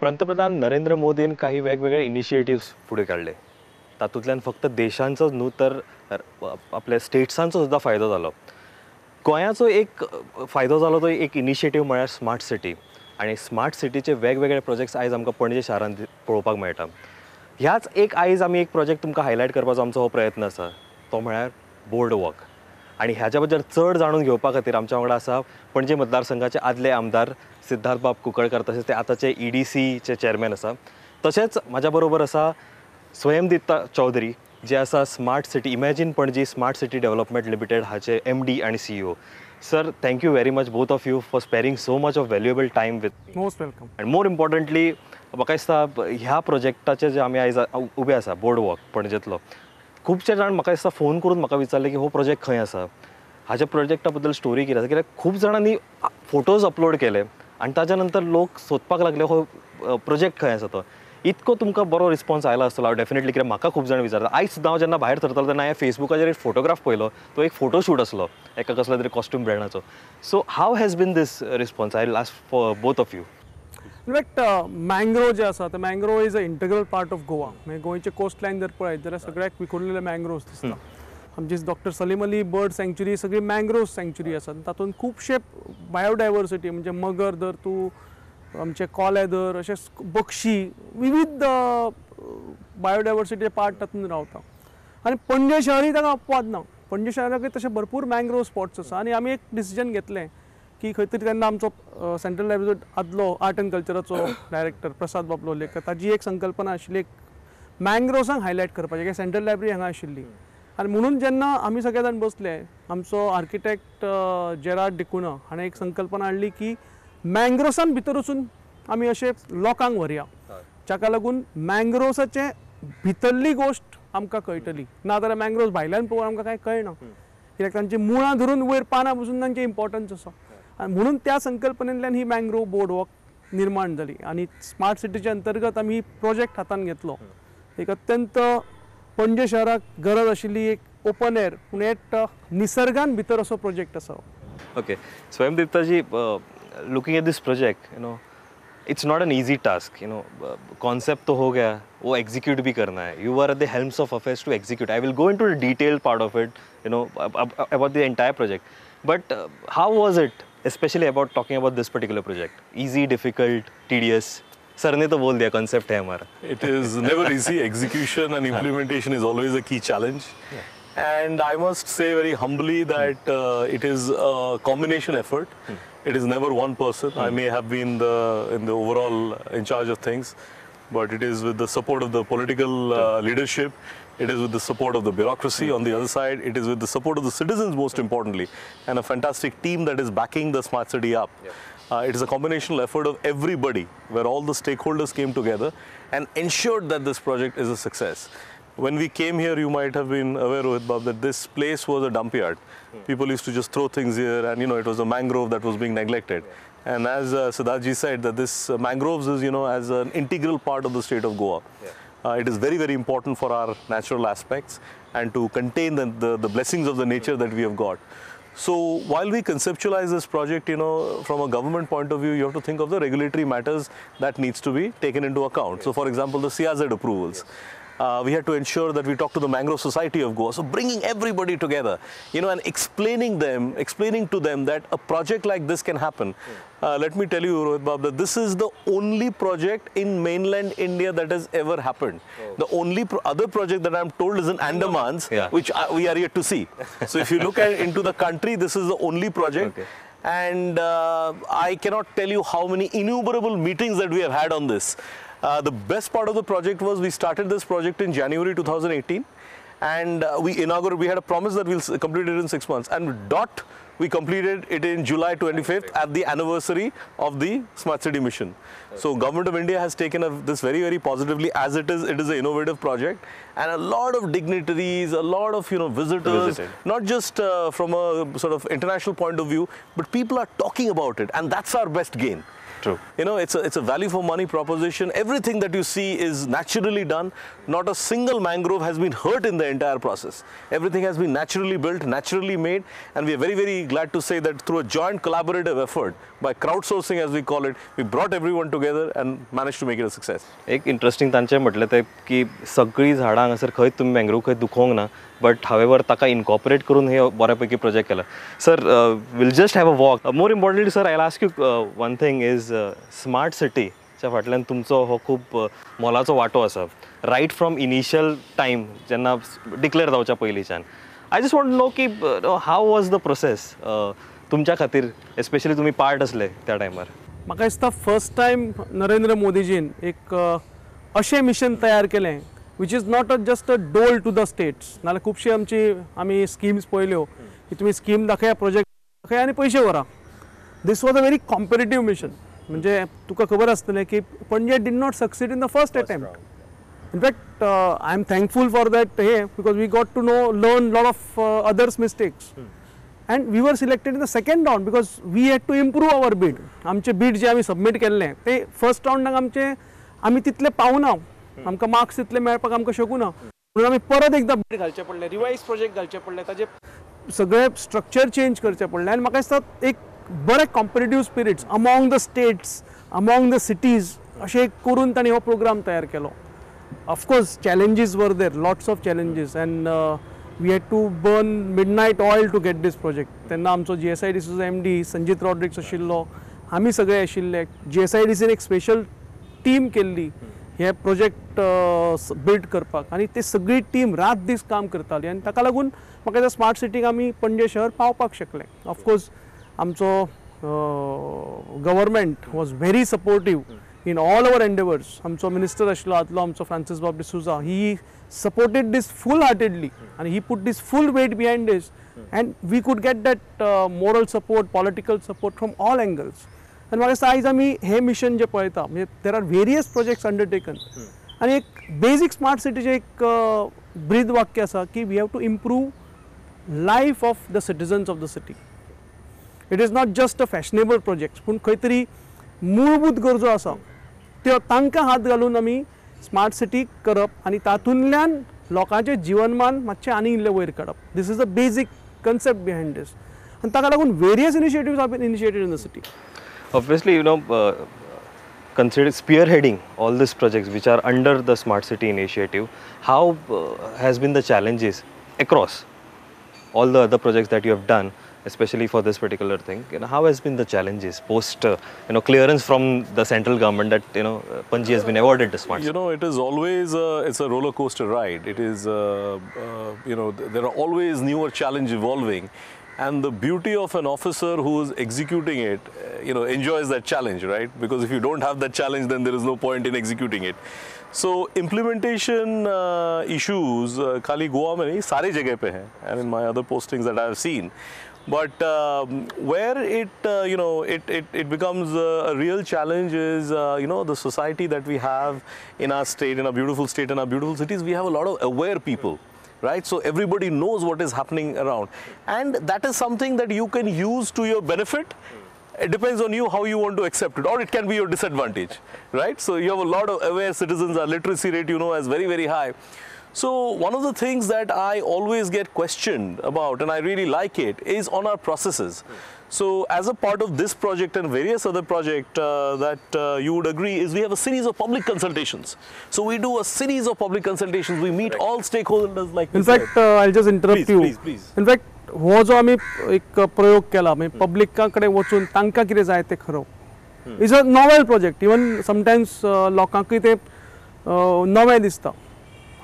पंतप्रधान नरेंद्र मोदीन काही वेगवेगळे इनिशिएटिव्स फुडें काडले. तातूंतल्यान फक्त देशांचोच न्हू तर आपल्या स्टेट्सांचो सुद्दां फायदो जालो. गोंयाचो एक फायदो जालो तो एक इनिशिएटीव म्हळ्यार स्मार्ट सिटी, आनी स्मार्ट सिटीचे वेगवेगळे प्रोजेक्ट्स आयज आमकां पणजे शारांत पळोवपाक मेळटा. ह्याच एक आयज आमी एक प्रोजेक्ट तुमकां हायलायट करपाचो आमचो हो प्रयत्न आसा, तो म्हळ्यार बोर्ड वॉक. आनी ह्याच्या बद्दल चड जाणून घेवपा खातीर आमच्या वांगडा आसा पणजे मतदारसंघाचे आदले आमदार सिद्धार्थ बाब कुंकळकर, तशेंच ते आतांचे ईडीसीचे चेअरमॅन आसा. तशेंच म्हाज्या बरोबर आसा स्वयंदीप्ता चौधरी, जे आसा smart city imagine Panaji smart city development limited हाचे एमडी आनी CEO. Sir, thank you very much both of you for sparing so much of valuable time with me. Most welcome. And more importantly म्हाका दिसता ह्या प्रोजेक्टाचे जे आमी आयज उबे आसा board walk पणजेंतलो, खुबशे जाण म्हाका दिसता फोन करून म्हाका विचारले की हो प्रोजेक्ट खंय आसा, हाच्या प्रोजेक्टा बद्दल स्टोरी कितें आसा. कित्याक खूब जाणांनी फोटोज अपलोड केले आनी ताच्या नंतर लोक सोदपाक लागले हो प्रोजेक्ट खंय आसा तो. इतको तुमकां बरो रिस्पॉन्स आयला आसतलो हांव डेफिनेटली, कित्याक म्हाका खूब जाण विचारता. आयज सुद्दां हांव जेन्ना भायर सरतालो तेन्ना हांवें फेसबुकाचेर एक फोटोग्राफ पळयलो, तो एक फोटोशूट आसलो एका कसल्या तरी costume ब्रँडाचो. So how has been this response? I will ask for both of you. In fact mangrove जे आसा ते mangrove is a integral part of Goa. म्हणजे गोंयचे कोस्ट लायन जर पळयत जाल्यार सगळ्याक विखुरलेले मँग्रोव्स दिसता. आमची doctor Salim Ali bird sanctuary सगळी मँग्रोव सँक्च्युरी आसा, तातूंत खुबशे बायोडायवर्सिटी म्हणजे मगर धर तूं, आमचे कोले धर, अशे पक्षी, विविध बायोडायवर्सिटी पार्ट तातूंत रावता. आनी पणजे शहरूय ताका अपवाद ना. पणजे शहराकूय तशे भरपूर मँग्रोव स्पॉट्स आसा. आनी आमी एक डिसिजन घेतलें की खंय तरी तेन्ना आमचो सेंट्रल लायब्ररीचो आदलो आर्ट एंड कल्चराचो डायरेक्टर प्रसाद बाब लोलयेकर, ताजी एक संकल्पना आशिल्ली एक मँग्रोव्सांक हायलायट करपाचें, कित्याक सेंट्रल लायब्ररी हांगा आशिल्ली. आनी म्हणून जेन्ना आमी सगळे जाण बसले, आमचो आर्किटेक्ट जेरार्ड डिकुना हाणें एक संकल्पना हाडली की मँग्रोव्सान भितर वचून आमी अशे लोकांक व्हरया, जाका लागून मँग्रोव्साचे भितरली गोश्ट आमकां कळटली. ना जाल्यार मँग्रोव्स भायल्यान पळोवन आमकां कांय कळना, कित्याक तांची मुळां धरून वयर पानां पसून तांचें इम्पॉर्टन्स आसा. आनी म्हणून त्या संकल्पनेंतल्यान ही मँग्रोव बोर्ड वॉक निर्माण जाली. आनी स्मार्ट सिटीच्या अंतर्गत आमी प्रोजेक्ट हातान घेतलो. एक अत्यंत पणजे शहराक गरज आशिल्ली एक ओपन एअर पूण एक निसर्गान भितर असो प्रोजेक्ट आसा. Okay Swayamdipta ji, looking at this project, you know, it's not an easy task. You know, concept तो हो गया, वो execute भी करना है. You are at the helms of affairs to execute. I will go into the detailed part of it, you know, about the entire project. But how was it, especially about talking about this particular project? Easy, difficult, tedious? Sir ने तो बोल दिया concept है हमारा. It is never easy. Execution and implementation is always a key challenge. Yeah. And I must say very humbly that it is a combination effort. It is never one person. I may have been in the overall in charge of things, but it is with the support of the political leadership. It is with the support of the bureaucracy on the other side. It is with the support of the citizens, most importantly, and a fantastic team that is backing the smart city up. Yeah. It is a combinational effort of everybody, where all the stakeholders came together and ensured that this project is a success. When we came here, you might have been aware, Rohit Bab, that this place was a dump yard. People used to just throw things here, and you know, it was a mangrove that was being neglected. Yeah. And as Siddharth ji said, that this mangroves is, you know, as an integral part of the state of Goa. Yeah. It is very, very important for our natural aspects and to contain the blessings of the nature that we have got. So while we conceptualize this project, you know, from a government point of view, you have to think of the regulatory matters that needs to be taken into account. Yes. So for example, the CRZ approvals. Yes. We had to ensure that we talk to the Mangrove Society of Goa. So bringing everybody together, you know, and explaining to them that a project like this can happen. Let me tell you, Rohit Bab, that this is the only project in mainland India that has ever happened. Oh. The only other project that I'm told is in Andamans, yeah, which we are yet to see. So if you look at into the country, this is the only project. Okay. And I cannot tell you how many innumerable meetings that we have had on this. The best part of the project was we started this project in January 2018, and we had a promise that we'll complete it in 6 months, and we completed it in July 25th at the anniversary of the Smart City Mission. Okay. So Government of India has taken this very, very positively, as it is an innovative project, and a lot of dignitaries, a lot of, you know, visitors, not just from a sort of international point of view, but people are talking about it, and that's our best gain. True. True. You know, it's a value for money proposition. Everything that you see is naturally done. Not a single mangrove has been hurt in the entire process. Everything has been naturally built, naturally made, and we are very, very glad to say that through a joint collaborative effort, by crowdsourcing as we call it, we brought everyone together and managed to make it a success. एक interesting तांचें म्हटलें तें की सगळीं झाडां हांगासर खंयच तुमी मँग्रोव खंय दुखोवंक ना, बट हावेवर ताका इनकॉपरेट करून हे बऱ्यापैकी प्रोजेक्ट केला. Sir, we'll just have a walk. More importantly sir, I ask you one thing is smart सिटीच्या फाटल्यान तुमचो हो खूब मोलाचो वांटो आसा, रायट फ्रॉम इनिशियल टायम जेन्ना डिक्लेअर जावच्या पयलींच्यान. I just want to know की how was the process तुमच्या खातीर, एस्पेशली तुमी पार्ट आसले त्या टायमार. म्हाका दिसता फर्स्ट टायम नरेंद्र मोदीजीन एक अशें मिशन तयार केलें which is not a just a dole to the states. नाल्यार खुबशी आमची आमी स्किम्स पळयल्यो की तुमी स्कीम दाखया, प्रोजेक्ट दाखया आनी पयशे व्हरा. This was a very competitive mission. म्हणजे तुका खबर आसतलें की Panaji did not succeed in the first attempt. In fact I am thankful for that hey, because we got to know learn lot of others mistakes. And we were selected in the second round because we had to improve our bid. आमचे बीड जे आमी submit केल्लें ते first रावंडाक आमचे आमी तितले पावना, आमकां marks तितले मेळपाक आमकां शकूना, म्हणून आमी परत एकदां बीड घालचें पडलें, रिवायज प्रोजेक्ट घालचें पडलें, ताजें सगळें स्ट्रक्चर चेंज करचें पडलें. आनी म्हाका दिसता एक बरें competitive spirits among the states, among the cities अशें करून तांणी हो प्रोग्राम तयार केलो. Of course challenges were there, lots of challenges, and we had to burn midnight oil to get this project. तेन्ना आमचो GSIDCचो MD Sanjeet Rodrigues आशिल्लो, आमी सगळे आशिल्ले. GSIDCन एक स्पेशल टीम केल्ली हे प्रोजेक्ट बिल्ड करपाक, आनी ते सगळी टीम रात दीस काम करताली, आनी ताका लागून म्हाका दिसता स्मार्ट सिटीक आमी पणजे शहर पावपाक शकले. ऑफकोर्स आमचो government was very supportive in all our endeavours. आमचो मिनिस्टर आशिल्लो आदलो आमचो फ्रांसीस बाब D'Souza, he supported this full heartedly आनी he put this full weight behind this, and we could get that moral support, political support from all angles. आनी म्हाका दिसता आयज आमी हें मिशन जें पळयता म्हणजे there are various projects undertaken, आनी एक बेजीक स्मार्ट सिटीचें एक ब्रीद वाक्य आसा की we have to improve life of the citizens of the city. It is not just a fashionable project, पूण खंय तरी मूलभूत गरजो आसा त्यो तांकां हात घालून आमी स्मार्ट सिटी करप आनी तातूंतल्यान लोकांचें जिवनमान मातशें आनी इल्लें वयर काडप. This is the basic concept behind this, आनी ताका लागून various initiatives have been initiated in the city. Obviously, you know, consider spearheading all these projects which are under the Smart City initiative. How has been the challenges across all the other projects that you have done, especially for this particular thing? You know, how has been the challenges post you know, clearance from the central government that, you know, Panaji has been awarded the Smart City? You know, it is always it's a roller coaster ride. It is you know, there are always newer challenges evolving. And the beauty of an officer who is executing it, you know, enjoys that challenge, right? Because if you don't have that challenge, then there is no point in executing it. So implementation issues, khali Goa mein nahi, sare jagah pe hain, and in my other postings that I have seen. But where it, you know, it becomes a real challenge is, you know, the society that we have in our state, in our beautiful state, in our beautiful cities, we have a lot of aware people. Right? So everybody knows what is happening around, and that is something that you can use to your benefit. It depends on you how you want to accept it, or it can be your disadvantage, right? So you have a lot of aware citizens. Our literacy rate, you know, is very, very high. So one of the things that I always get questioned about, and I really like it, is on our processes. So as a part of this project and various other projects that you would agree is we have a series of public consultations. So we do a series of public consultations. We meet all stakeholders like In fact, I'll just interrupt you. Please, please. In fact, हो जो आमी एक प्रयोग केला म्हणजे पब्लिका कडेन वचून तांकां कितें जाय तें खरोवप, is a novel project. Even sometimes लोकांकूय तें नवें दिसता.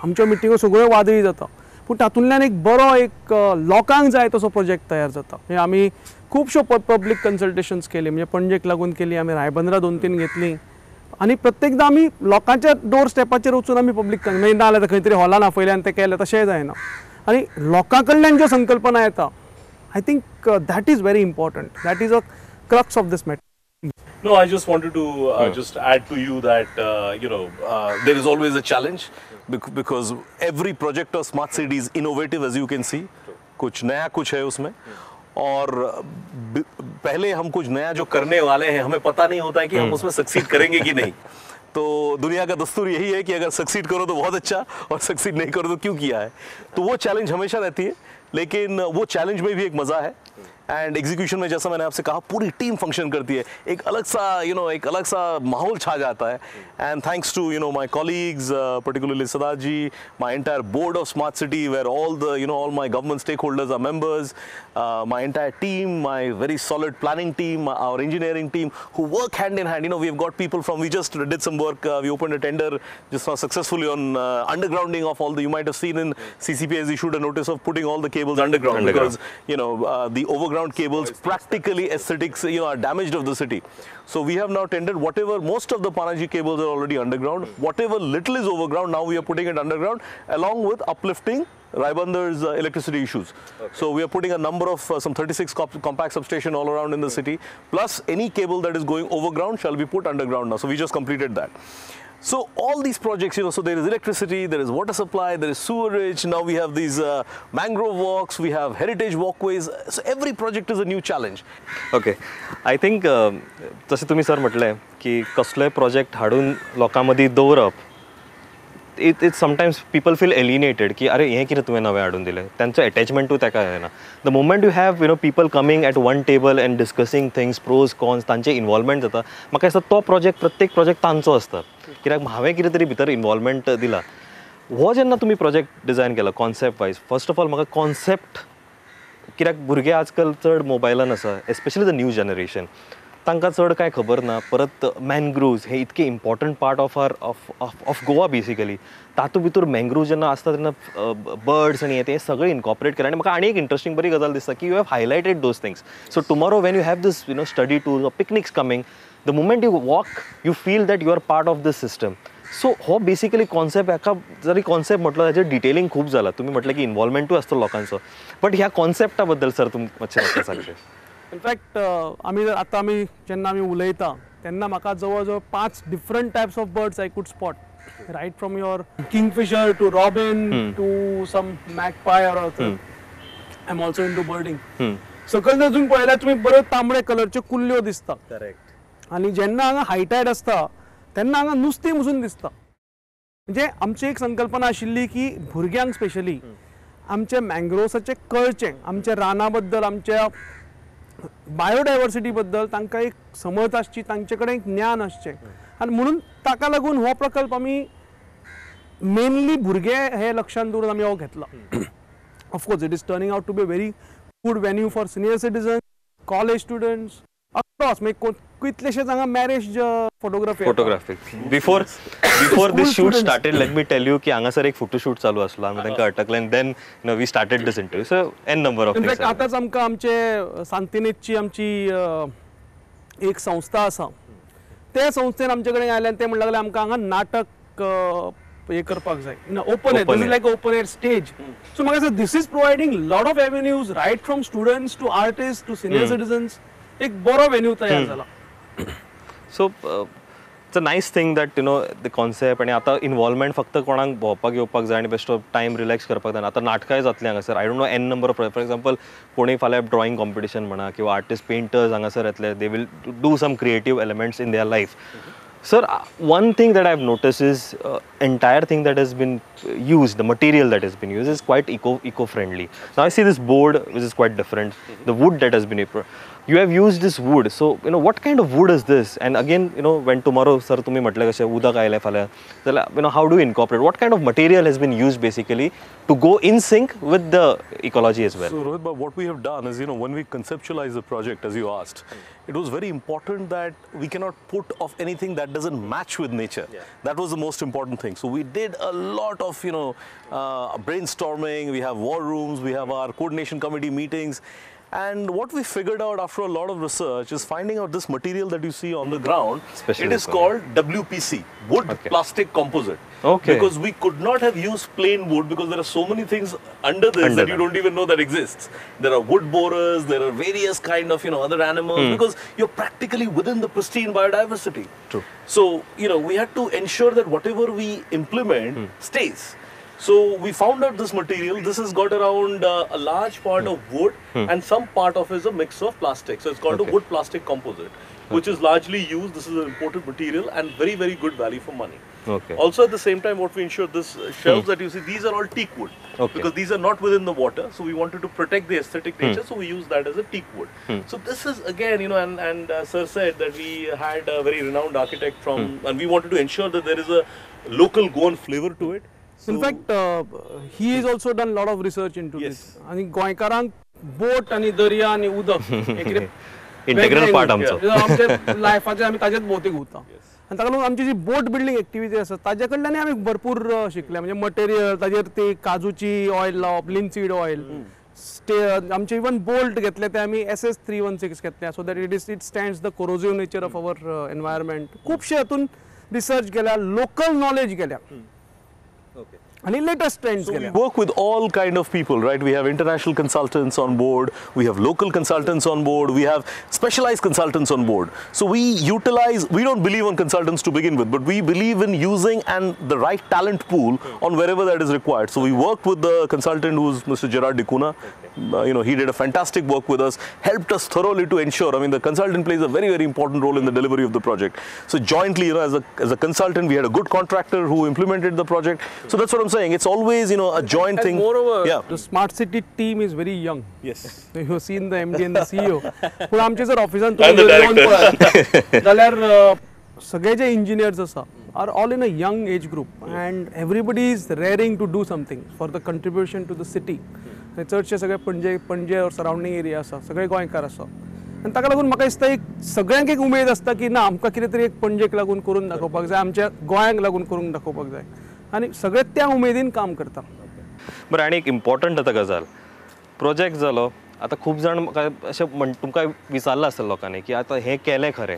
आमच्यो मिटिंगो सगळ्यो वादळी जाता, पूण तातूंतल्यान एक बरो एक लोकांक जाय तसो प्रोजेक्ट तयार जाता. म्हणजे आमी खुबश्यो पब्लीक कन्सल्टेशन्स केली, म्हणजे पणजेक लागून केली आमी, रायबंदरा 2-3 घेतली, आनी प्रत्येकदां आमी लोकांच्या डोर स्टेपाचेर वचून आमी पब्लीक म्हणजे ना जाल्यार खंय तरी हॉलान आपयलें आनी तें केलें, तशेंय जायना. आनी लोकां कडल्यान ज्यो संकल्पना येता, I think that is very important. That is a crux of this matter. No, I just wanted to just add to you that, you know, there is always a challenge because every project of Smart City is innovative, as you can see. कुछ नया कुछ है उसमें. और पहले हम कुछ नया जो करने वाले हैं हमें पता नहीं होता है कि हम उसमें सक्सीड करेंगे कि नहीं. तो दुनिया का दस्तूर यही है कि अगर सक्सीड करो तो बहुत अच्छा और सक्सीड नहीं करो तो क्यों किया है. तो वो चैलेंज हमेशा रहती है, लेकिन वो चैलेंज में भी एक मज़ा है. एंड एग्जीक्यूशन में जैसा मैंने आपसे कहा पूरी टीम फंक्शन करती है, एक अलग सा एक अलग सा माहौल छा जाता है. And thanks to my colleagues, particularly Sada ji, my entire board of smart city where all the all my government stakeholders are members, my entire team, my very solid planning team, our engineering team who work hand in hand. We have got people from, we just did some work, we opened a tender just now successfully on undergrounding of all the, you might have seen in CCP has issued a notice of putting all the cables underground. Because the overground cables practically aesthetics are damaged of the city. So we have now tendered whatever, most of the Panaji cables are already underground, whatever little is overground, now we are putting it underground along with uplifting Raibandar's electricity issues. Okay. So we are putting a number of some 36 compact substation all around in the city, plus any cable that is going overground shall be put underground now. So we just completed that. So all these projects, so there is electricity, there is water supply, there is sewerage, now we have these mangrove walks, we have heritage walkways. So every project is a new challenge. Okay, I think जशें तुमी sir म्हटलें की कसलोय project हाडून लोकां मदीं दवरप, it sometimes people feel alienated की अरे हें कितें तुवें नवें हाडून दिलें, तांचो एटॅचमेंटूय ताका जायना. The moment you have people coming at one table and discussing things, pros cons, तांचें इनवॉल्वमेंट जाता. म्हाका दिसता तो प्रोजेक्ट, प्रत्येक प्रोजेक्ट तांचो आसता, कित्याक हांवें कितें तरी भितर इनवॉल्वमेंट दिला. हो जेन्ना तुमी प्रोजेक्ट डिजायन केला concept wise, first of all म्हाका कॉन्सेप्ट, कित्याक भुरगे आजकाल चड मोबायलान आसा, एस्पेशली the new generation, तांकां चड कांय खबर ना. परत मॅनग्रोव्स हे इतके important part of our of Goa basically, तातूंत भितर मॅनग्रोव्स जेन्ना आसता तेन्ना बर्ड्स आनी हे ते सगळें इनकॉपरेट केलें. आनी म्हाका आनी एक इंट्रस्टींग बरी गजाल दिसता की you have highlighted those things. So tomorrow when you have this study tours or picnics coming, the moment you walk you feel that you are part of this system. So हो basically concept, हाका जरी concept म्हटलो ताचेर detailing खूब जाला. तुमी म्हटलें की इनवॉल्वमेंटूय आसता लोकांचो, बट ह्या कॉन्सेप्टा बद्दल सर तुमी मातशें म्हाका सांगचें. इनफॅक्ट आमी जर आतां आमी जेन्ना आमी उलयता तेन्ना म्हाका जवळ जवळ 5 different types of birds I could spot, right from your kingfisher to robin to some magpie or I am also into birding. सकयल जर पळयल्यार तुमी बऱ्यो तांबडे कलरच्यो कुल्ल्यो दिसता. करेक्ट. आनी जेन्ना हांगा हायटायड आसता तेन्ना हांगा नुस्तें पसून दिसता. म्हणजे आमची एक संकल्पना आशिल्ली की भुरग्यांक स्पेशली आमचे मँग्रोव्साचें कळचें, आमच्या राना बद्दल, आमच्या बायोडायवर्सिटी बद्दल तांकां एक समज आसची, तांचे कडेन एक ज्ञान आसचें. आनी म्हणून ताका लागून हो प्रकल्प आमी मेनली भुरगे हे लक्षांत दवरून आमी हो घेतला. Of course it is turning out to be very good venue for senior citizen, college students across. मागीर कितलेशेच हांगा marriage photography photography. Before this shoot started, let me tell you की हांगासर एक फोटोशूट चालू आसलो, आमी तांकां अटकले and then we started this interview. So an number of in fact आतांच आमकां आमचे सांतिनेजची आमची एक संस्था आसा, ते संस्थेन आमचे कडेन आयले आनी ते म्हणूंक लागले आमकां हांगा नाटक हे करपाक जाय, open air, this is like open air stage. So म्हाका दिसता this is providing lot of avenues right from students to artist to senior citizens. एक बरो वेन्यू तयार जाला. So it's a nice thing that the concept. आनी आतां involvement फक्त कोणाक भोंवपाक येवपाक जाय आनी बेश्टो टायम रिलॅक्स करपाक जाय. आतां नाटकांय जातलीं हांगासर. I don't know an number of, for example कोणूय फाल्यां ड्रॉइंग कॉम्पिटिशन म्हणा किंवा आर्टिस्ट पेंटर्स हांगासर येतले, they will do some creative elements in their life. Sir, one thing that I have notice is entire thing that has been used, the material that has been used is quite eco-friendly. Now I see this board which is quite different, the wood that has been, you have used this wood. So, what kind of wood is this? And again, when tomorrow, sir, tumi म्हटलें कशें उदक आयलें फाल्यां, जाल्यार, how do you incorporate? What kind of material has been used basically to go in sync with the ecology as well? So, Rohit, but what we have done is, when we conceptualize the project, as you asked, it was very important that we cannot put off anything that doesn't match with nature. Yeah. That was the most important thing. So we did a lot of, brainstorming. We have war rooms, we have our coordination committee meetings. And what we figured out after a lot of research is finding out this material that you see on the ground. Especially it is called WPC, wood plastic composite. Okay. Because we could not have used plain wood because there are so many things under this that you don't even know that exists. There are wood borers, there are various kind of, other animals, because you're practically within the pristine biodiversity. True. So, we had to ensure that whatever we implement stays. So we found out this material. This has got around a large part of wood and some part of is a mix of plastic. So it's called a wood plastic composite, which is largely used. This is an imported material and very, very good value for money. Okay. Also at the same time, what we ensure, this shelves that you see, these are all teak wood. Okay. Because these are not within the water, so we wanted to protect the aesthetic nature, so we use that as a teak wood. So this is again, you know, and sir said that we had a very renowned architect from, and we wanted to ensure that there is a local Goan flavor to it. So in fact, he has also done a lot of research into this. I think गोंयकारांक बोट आनी दर्या आनी उदक integral part आमचो, आमच्या लायफाचे आमी ताजेच भोंवती घुंवता. आनी ताका लागून आमची जी बोट बिल्डींग एक्टिविटी आसा ताजे कडल्यान आमी भरपूर शिकले. म्हणजे मटेरियल, ताजेर ती काजूची ऑयल लावप, लिनसीड ऑयल, आमचे इवन बोल्ट घेतले ते आमी SS 316 घेतले, so that it stands the corrosive nature of our environment. खुबशे हातून रिसर्च केल्या, लोकल नॉलेज केल्या आणि latest trends. So we work with all kind of people, right? We have international consultants on board, we have local consultants on board, we have specialized consultants on board. So we utilize, we don't believe on consultants to begin with, but we believe in using and the right talent pool on wherever that is required. So we worked with the consultant who's Mr. Gerard D'Cunha. You know, he did a fantastic work with us, helped us thoroughly to ensure, I mean, the consultant plays a very, very important role in the delivery of the project. So jointly, you know, as a consultant, we had a good contractor who implemented the project. So that's what I'm saying. It's always, you know, a joint and thing. Moreover, yeah, the smart city team is very young. Yes. You have seen the MD and the CEO. पण आमचे जर ऑफिसान तुम्ही जाल्यार सगळे जे engineers आसा are all in a young age group, and everybody is raring to do something for the contribution to the city. चडशे सगळे पणजे पणजे और सरावंडींग एरिया आसा, सगळे गोंयकार आसा, आनी ताका लागून म्हाका दिसता एक सगळ्यांक एक उमेद आसता की ना आमकां कितें तरी एक पणजेक लागून करून दाखोवपाक जाय, आमच्या गोंयांक लागून करून दाखोवपाक जाय, आनी सगळे त्या उमेदीन काम करता. बरें, आनी एक इम्पॉर्टंट आतां गजाल, प्रोजेक्ट जालो आतां खूब जाण म्हाका अशें म्हण तुमकां विचारलां आसतलें लोकांनी की आतां हें केलें खरें,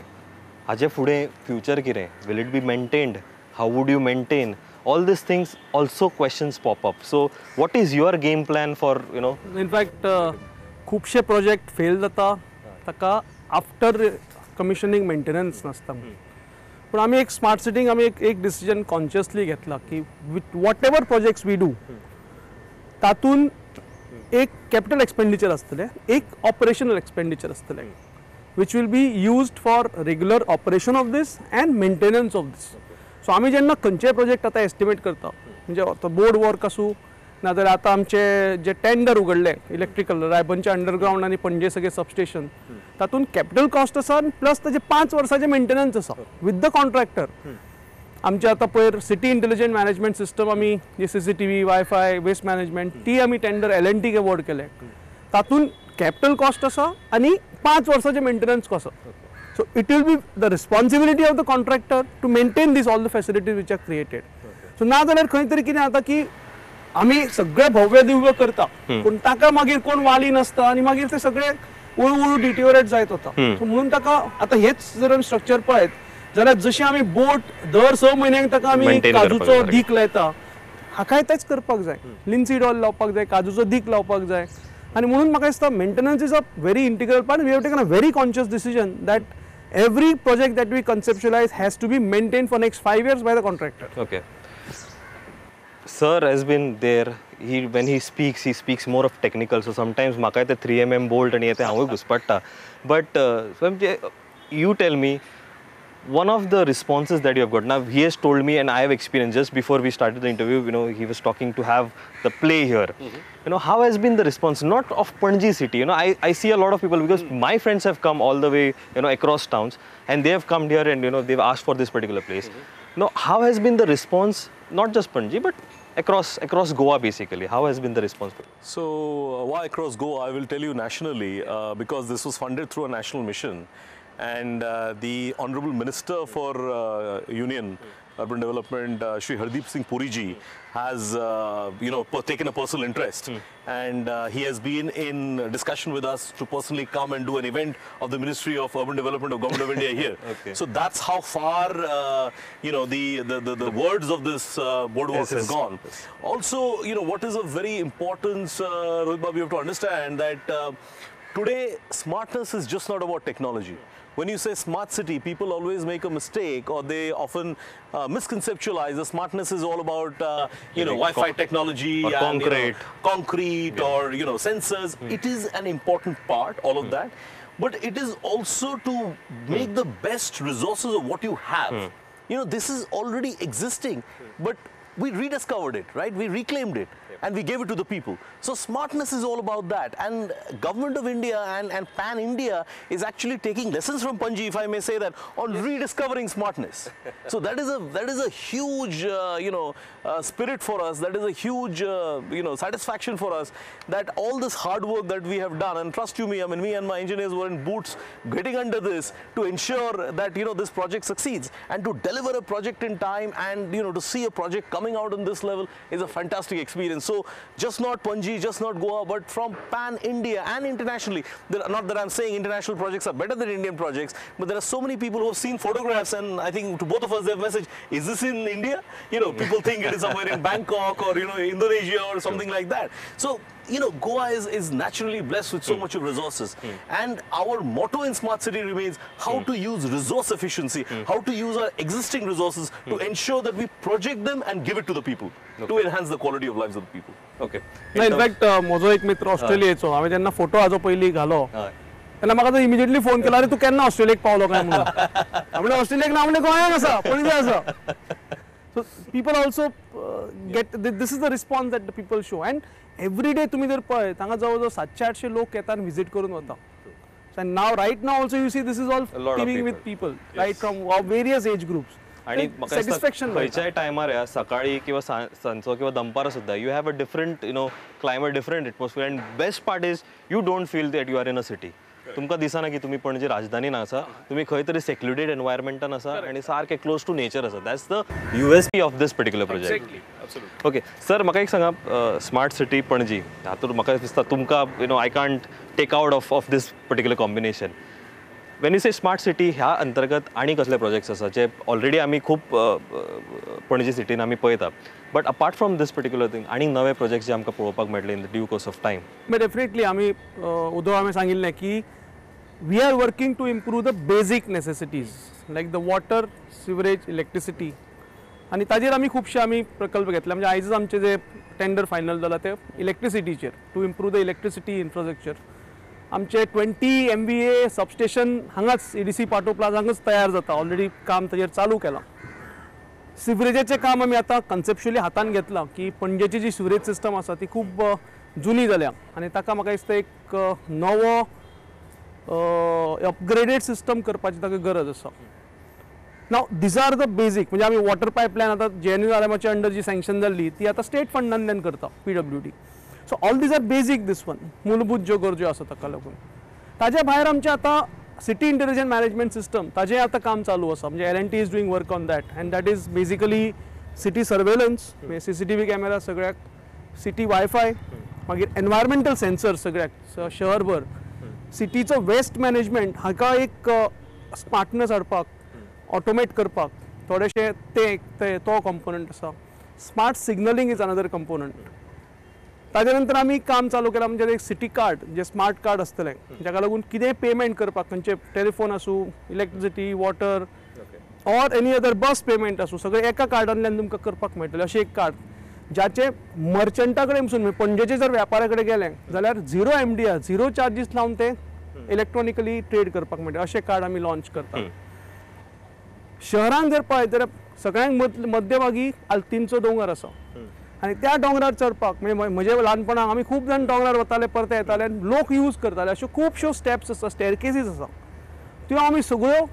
हाजे फुडें फ्युचर कितें, will it be maintained, how would you maintain, all these things also questions pop up. So what is your game plan for, you know? In fact, खुबशे प्रोजेक्ट फेल जाता ताका आफ्टर कमिशनिंग मेंटेनन्स नासता. पूण आमी एक smart sitting आमी एक decision consciously घेतला की with whatever projects we do तातूंत एक कॅपिटल एक्सपेंडिचर आसतलें, एक ऑपरेशनल एक्सपेंडिचर आसतलें, which will be used for regular operation of this and maintenance of this. So आमी जेन्ना खंयचेय प्रोजेक्ट आतां एस्टिमेट करता, म्हणजे आतां बोर्ड वर्क आसूं नाजाल्यार आतां आमचे जे टेंडर उगडले इलेक्ट्रिकल रायबनचे अंडरग्रावंड आनी पणजे सगळे सबस्टेशन, तातूंत कॅपिटल कॉस्ट आसा आनी प्लस ताजे 5 वर्सांचे मेंटेनन्स आसा विथ the contractor. आमचे आतां पयर सिटी इंटेलिजंट मॅनेजमेंट सिस्टम आमी जे CCTV, wifi, waste management ती आमी टेंडर L&T award केले, तातूंत कॅपिटल कॉस्ट आसा आनी 5 वर्सांचे मेंटेनन्स कॉस्ट आसा. So it will be the responsibility of the contractor to maintain this all the facilities which are created. So ना जाल्यार खंय तरी कितें जाता की आमी सगळे भव्य दिव्य करता पूण ताका मागीर कोण वाली नासता आनी मागीर ते सगळे हळू डिटिओरेट जायत वता. सो म्हणून ताका आतां हेच जर आमी स्ट्रक्चर पळयत जाल्यार जशें आमी बोट दर 6 म्हयन्यांक ताका आमी काजूचो दीक लायता, हाकाय तेच करपाक जाय, लिनसीड ऑयल लावपाक जाय, काजूचो दीक लावपाक जाय. आनी म्हणून म्हाका दिसता maintenance is a very integral part. We have taken a very conscious decision that every project that we conceptualize has to be maintained for next 5 years by the contractor. Okay. Sir has been there. He, when he speaks more of technical. So sometimes म्हाका ते 3 mm bolt आनी ते हांवूय घुसपडटा. But you tell me, one of the responses that you have got. Now he has told me, and I have experienced just before we started the interview, you know, he was talking to have the play here. You know, how has been the response, not of Panaji city, you know, I see a lot of people because my friends have come all the way, you know, across towns, and they have come here and, you know, they've asked for this particular place. Now, how has been the response, not just Panaji, but across Goa basically? How has been the response? So, why across Goa? I will tell you nationally, because this was funded through a national mission. And the Honorable Minister for Union Urban Development, Shri Hardeep Singh Puri ji, has you know, taken a personal interest, and he has been in discussion with us to personally come and do an event of the Ministry of Urban Development of Government of India here. Okay. So that's how far you know, the words of this boardwalk has gone. Also, you know, what is of very importance, Rohit Babu, you have to understand that today smartness is just not about technology. When you say smart city, people always make a mistake, or they often misconceptualize the smartness is all about you know, Wi-Fi technology or and, concrete, you know, concrete or, you know, sensors. It is an important part, all of that, but it is also to make the best resources of what you have. You know, this is already existing, but we rediscovered it, right? We reclaimed it and we gave it to the people. So smartness is all about that. And Government of India and Pan-India is actually taking lessons from Panjim, if I may say that, on rediscovering smartness. So that is a huge, you know, spirit for us. That is a huge, you know, satisfaction for us, that all this hard work that we have done, and trust you me, I mean, me and my engineers were in boots getting under this to ensure that, you know, this project succeeds, and to deliver a project in time, and, you know, to see a project coming out on this level is a fantastic experience. So just not Panjim, just not Goa, but from pan-India and internationally. Not that I'm saying international projects are better than Indian projects, but there are so many people who have seen photographs, and I think to both of us they've messaged, is this in India? You know, people think it is somewhere in Bangkok or, you know, Indonesia or something like that. So, you know, Goa is naturally blessed with so much of resources. And our motto in Smart City remains how to use resource efficiency, how to use our existing resources to ensure that we project them and give it to the people, to enhance the quality of lives of the people. Okay. In fact, म्हजो एक मित्र ऑस्ट्रेलियेचो, हांवें जेन्ना photo हाजो पयलीं घालो तेन्ना म्हाका तो इमिजिएटली फोन केला, अरे तूं केन्ना ऑस्ट्रेलियेक पावलो काय म्हणून. म्हणलें ऑस्ट्रेलियेक ना, म्हणलें गोंयांत आसा, पणजे आसा. So people also get this is the response that the people show. And every day तुम्ही जर पळयत हांगा जवळ जवळ 700-800 लोक येतात आनी विजीट करून वता. And now right now also you see this is all teeming with people, right from various age groups. आणि सॅटिस्फॅक्शन खंयच्याय टायमार ह्या सकाळी किंवा सांजचो किंवा दनपार सुद्दां you have a different, you know, climate, different atmosphere, and best part is you don't feel that you are in a city. तुमकां दिसना की तुमी पणजे राजधानीन आसा, तुमी खंय तरी सेक्लुडेड एनवायरमेंटान आसा आनी सारकें क्लोज टू नेचर आसा. That's the USP of this particular project. Okay sir, म्हाका एक सांगा, स्मार्ट सिटी पणजी हातूंत म्हाका दिसता तुमकां, you know, I can't take out of this particular combination. When you say smart city, ह्या अंतर्गत आनी कसले प्रोजेक्ट्स आसा जे ऑलरेडी आमी खूब पणजी सिटीन आमी पळयता, but apart from this particular thing आनी नवे प्रोजेक्ट्स जे आमकां पळोवपाक मेळटले in the due course of time? Definitely आमी उदो हांवें सांगिल्लें की we are working to improve the basic necessities like the water, sewerage, electricity, आनी ताजेर आमी खुबशे आमी प्रकल्प घेतले. म्हणजे आयजच आमचे जे टेंडर फायनल जाला ते इलेक्ट्रिसिटीचेर, to improve the electricity infrastructure. आमचे 20 MVA substation हांगाच EDC पाटो प्लाझा हांगाच तयार जाता, ऑलरेडी काम ताजेर चालू केलां. सिवरेजाचें काम आमी आतां कन्सेप्च्युअली हातान घेतलां की पणजेची जी सिवरेज सिस्टम आसा ती खूब जुनी जाल्या आनी ताका म्हाका दिसता एक नवो अपग्रेडेड सिस्टम करपाची ताका गरज आसा. Now these are the basic, म्हणजे आमी वॉटर पायपलायन आतां JNURMच्या अंडर जी सँक्शन जाल्ली ती आतां स्टेट फंडांतल्यान करता PWD. So all these are basic, this one मूलभूत ज्यो गरज्यो आसा ताका लागून. ताज्या भायर आमचें आतां सिटी इंटेलिजंट मॅनेजमेंट सिस्टम ताजें आतां काम चालू आसा. म्हणजे L&T is doing work on that, and that is basically city surveillance, CCTV camera सगळ्याक, सिटी वायफाय, मागीर एनवायरमेंटल सेन्सर सगळ्याक शहरभर, सिटीचो वेस्ट मॅनेजमेंट हाका एक स्मार्टनेस हाडपाक, ऑटोमेट करपाक थोडेशे ते तो कॉम्पोनंट आसा. Smart signalling is another component. ताजे नंतर आमी काम चालू केलां म्हणजे एक सिटी कार्ड, जे स्मार्ट कार्ड आसतलें जाका लागून कितेंय पेमेंट करपाक, खंयचें टेलिफोन आसूं, electricity, water or any other bus payment आसूं, सगळें एका कार्डांतल्यान तुमकां करपाक मेळटलें. अशें एक कार्ड जाचें मर्चंटा कडेन पसून, पणजेचे जर व्यापाऱ्या कडेन गेले जाल्यार 0 MDR, 0 charges लावन ते इलेक्ट्रॉनिकली ट्रेड करपाक मेळटा, अशें कार्ड आमी लॉन्च करतात. शहरान जर पळयत जाल्यार सगळ्यांक मध्यभागी आल्तीनचो दोंगर आसा आनी त्या दोंगरार चडपाक म्हणजे म्हजे ल्हानपणाक आमी खूब जाण दोंगरार वताले, परते येताले आनी लोक यूज करताले. अश्यो खुबश्यो स्टेप्स आसा, स्टेरकेसीस आसा, त्यो आमी सगळ्यो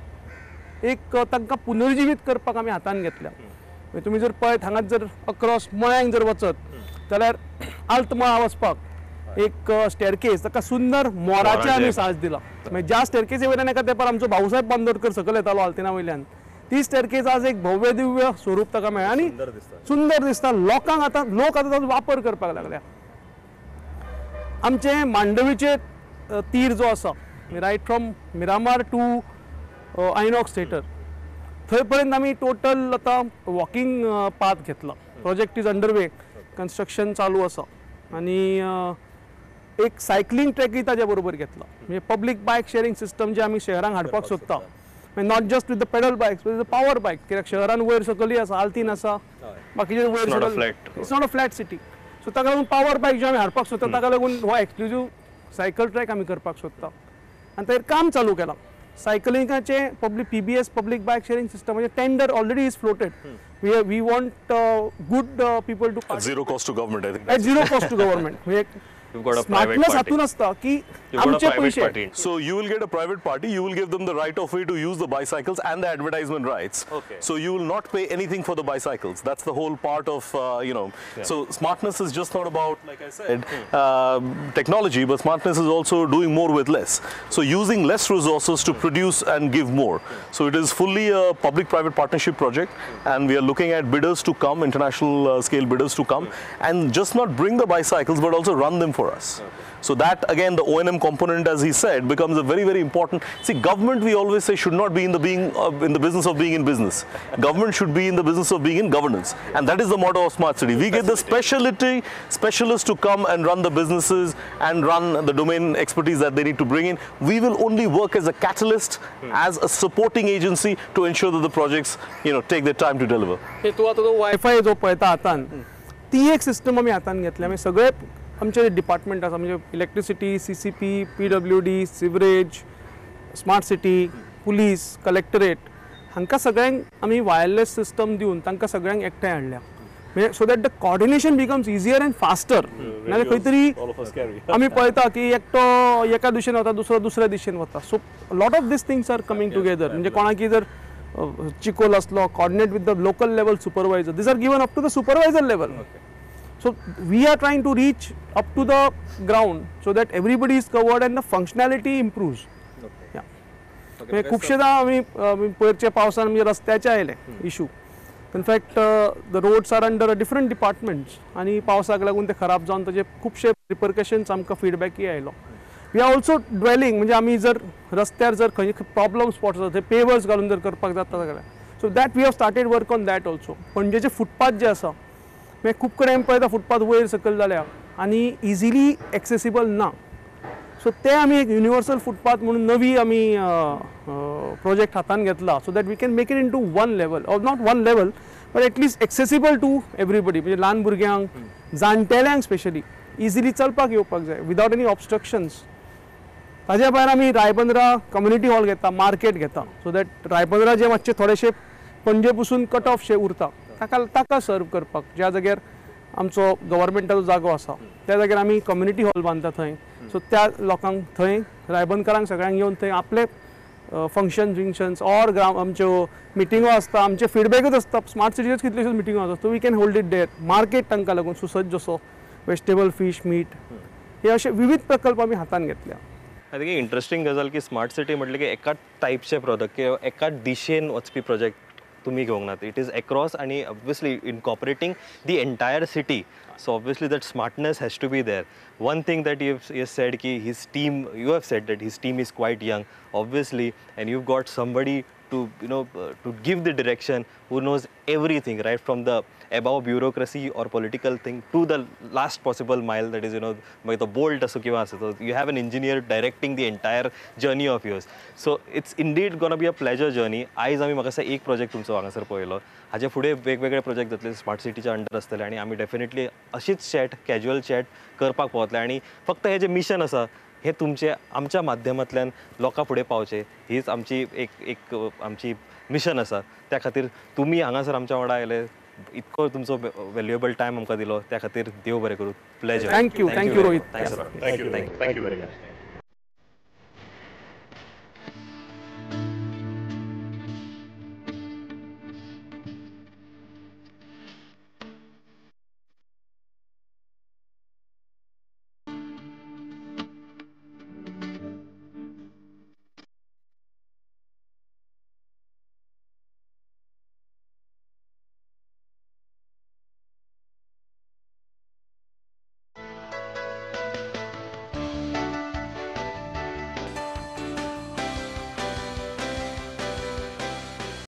एक तांकां पुनर्जिवीत करपाक आमी हातान घेतल्या. म्हणजे तुमी जर पळयत हांगाच जर अक्रॉस मळ्यांक जर वचत जाल्यार आल्त मळा वचपाक एक स्टेरकेस, ताका सुंदर मोराचें आमी साज दिला. म्हणजे ज्या स्टेरकेसी वयल्यान एका तेंपार आमचो भाऊसाहेब बांदोडकर सकयल येतालो आल्तिना वयल्यान, ती स्टेरकेस आज एक भव्य दिव्य स्वरूप ताका मेळ्ळें आनी सुंदर दिसता. लोकांक आतां, लोक आतां ताचो वापर करपाक लागल्या. आमचे मांडवीचे तीर जो आसा, right from Miramar to Inox theatre थंय पर्यंत आमी टोटल आतां वॉकिंग पाथ घेतला. Project is under way, construction चालू आसा आनी एक सायकलींग ट्रॅकय ताज्या बरोबर घेतला. म्हणजे पब्लीक बायक शेअरिंग सिस्टम जे आमी शहरांक हाडपाक सोदता, not just with the pedal bikes, with the power bike. कित्याक शहरान वयर सकलय आसा, आल्तीन आसा, बाकीचे वयर सकल, it's not a flat city. So ताका लागून पावर बायक जे आमी हाडपाक सोदता ताका लागून हो एक्सक्लुजीव सायकल ट्रॅक आमी करपाक सोदता आनी ताचेर काम चालू केलां. सायकलिंगाचे public PBS public bike sharing सिस्टमाचे tender already is floated. We want good people to zero cost to government. I think at zero cost to government. Smartness हातून आसता की आमचे पयशे. So you will get a private party, you will give them the right of way to use the bicycles and the advertisement rights. So you will not pay anything for the bicycles. That's the whole part of you know. So smartness is just not about, like I said, technology, but smartness is also doing more with less. So using less resources to produce and give more. So it is fully a public-private partnership project, and we are looking at bidders to come, international scale bidders to come, and just not bring the bicycles but also run them for us. So that again, the O&M component, as he said, becomes a very, very important. See, government, we always say, should not be in the in the business of being in business. Government should be in the business of being in governance, and that is the motto of Smart City. We get the specialists to come and run the businesses and run the domain expertise that they need to bring in. We will only work as a catalyst, as a supporting agency to ensure that the projects, you know, take their time to deliver. तूं आतां तो wifi जो पळयता हातान, ती एक system आमी हातान घेतल्या. आमी सगळे आमचे डिपार्टमेंट आसा, म्हणजे electricity, CCP, PWD, sewerage, smart city, police, collectorate, हांकां सगळ्यांक आमी वायरलेस सिस्टम दिवन तांकां सगळ्यांक एकठांय हाडल्या. म्हणजे so that the coordination becomes easier and faster. नाजाल्यार खंय तरी आमी पळयता की एकटो एका दिशेन वता, दुसरो दुसऱ्या दिशेन वता. So lot of these things are coming together. म्हणजे कोणाकी जर चिकोल आसलो, coordinate with the local level supervisor. These are given up to the supervisor level. So we are trying to reach up to the ground so that everybody is covered and the functionality improves. खुबशेदा आमी पयरच्या पावसान म्हणजे रस्त्याचे आयले issue. In fact the roads are under a different departments आनी पावसाक लागून ते खराब जावन ताजे खुबशे रिपरकशन्स आमकां फिडबॅकय आयलो. We are also dwelling, म्हणजे आमी जर रस्त्यार जर खंय प्रॉब्लम स्पॉट्स आसा ते पेवर्स घालून जर करपाक जाता जाल्यार, so that we have started work on that also. पणजेचे फुटपाथ जे आसा, मागीर खूब कडेन आमी पळयता फुटपाथ वयर सकयल जाल्या आनी इजिली एक्सेसिबल ना. सो ते आमी एक युनिवर्सल फुटपाथ म्हणून नवी आमी प्रोजेक्ट हातान घेतला, so that we can make it into one level, or not one level but at least accessible to everybody. म्हणजे ल्हान भुरग्यांक, जाणटेल्यांक स्पेशली इजिली चलपाक येवपाक जाय विदावट एनी ऑब्स्ट्रक्शन्स. ताज्या भायर आमी रायबंदरा कम्युनिटी हॉल घेता, मार्केट घेता, सो that Ribandar जे मातशे थोडेशे पणजे पसून कट ऑफ शे उरता ताका सर्व करपाक, ज्या जाग्यार आमचो गव्हर्मेंटाचो जागो आसा त्या जाग्यार आमी कम्युनिटी हॉल बांदता थंय. सो त्या लोकांक थंय रायबंदकारांक सगळ्यांक येवन थंय आपले फंक्शन विंक्शन्स ऑर आमच्यो मिटिंगो आसता, आमचे फिडबॅकूच आसता. स्मार्ट सिटीच्योच कितल्योश्योच मिटिंगो आसता, so we can hold it there. Market तांकां लागून सुसज्ज असो वेजिटेबल, फीश, मीट हे असे विविध प्रकल्प आमी हातान घेतल्या. I think interesting गजाल की स्मार्ट सिटी म्हटलें की एकाच टायपचे प्रोडक्ट किंवा एकाच दिशेन वचपी प्रोजेक्ट तुम्ही घेवंक नात. It is across आनी obviously incorporating the entire city. So obviously that smartness has to be there. One thing that you said की his team, you have said that his team is quite young obviously, and you got somebody to, you know, to give the direction, who knows everything, right from the above bureaucracy or political thing to the last possible mile, that is, you know, by the bolt asu kiva asu. So you have an engineer directing the entire journey of yours. So it's indeed gonna be a pleasure journey. आयज आमी म्हाका दिसता एक project तुमचो हांगासर पळयलो, हाजे फुडें वेगवेगळे प्रोजेक्ट जातले स्मार्ट सिटीच्या अंडर आसतले आनी आमी डेफिनेटली अशीच चॅट, कॅज्युअल चॅट करपाक पावतले. आनी फक्त हे जे मिशन आसा हे तुमचे आमच्या माध्यमांतल्यान लोकां फुडें पावचें हीच आमची एक एक आमची मिशन आसा. त्या खातीर तुमी हांगासर आमच्या वांगडा आयले, इतको तुमचो व्हॅल्युएबल टायम आमकां दिलो, त्या खातीर देव बरें करूं. Pleasure. Thank you. Thank you Rohit. Thanks a lot. Thank you. Thank you very much.